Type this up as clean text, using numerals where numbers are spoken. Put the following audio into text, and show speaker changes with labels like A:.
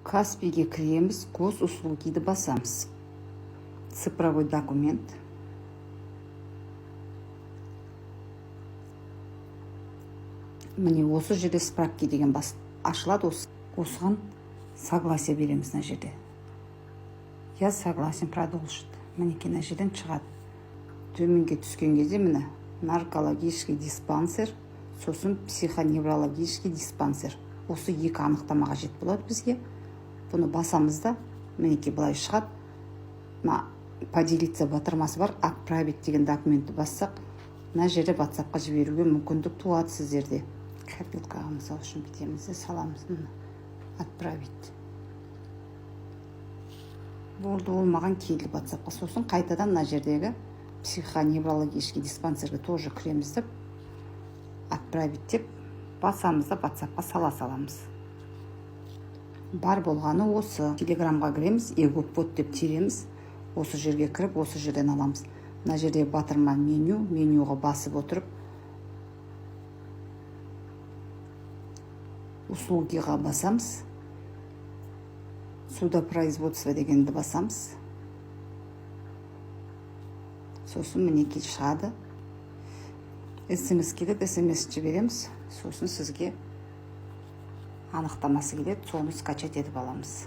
A: Каспиге кіреміз, Госуслуги ді басамыз, цифровой документ. Міне, осы жерде «Справки» деген бас ашылады. Осыған согласие береміз. Мына жерде «Я согласен продолжить». Мінекей, мына жерден шығады. Төменге түскен кезде, міне, наркологический диспансер, сосын психоневрологический диспансер, осы екі анықтама қажет болады бізге. Бұны басамыз да, мінекей, былай шығады. Мына «Поделиться» батырмасы бар, «Отправить» деген документті бассақ, мына жерде Ватсапқа жіберуге мүмкіндік туады. Сіздерде копилкаға, мысалы үшін, бүйтеміз де саламыз. Міне, «Отправить» болды, ол маған келді Ватсапқа. Сосын қайтадан мына жердегі психоневрологический диспансерге тоже кіреміз деп, «Отправить» деп басамыз да, Ватсапқа сала саламыз. Бар болғаны осы. Телеграмға кіреміз, «Егов бот» деп тереміз. Осы жерге кіріп, осы жерден аламыз. Мына жерде батырма «Меню», менюға басып отырып, «Услуги» ға басамыз, «Судопроизводство» дегенді басамыз. Сосын, мінекей, шығады, СМС келеді, СМС жібереміз. Сосын сізге анықтамасы келеді, соны скачать етіп аламыз.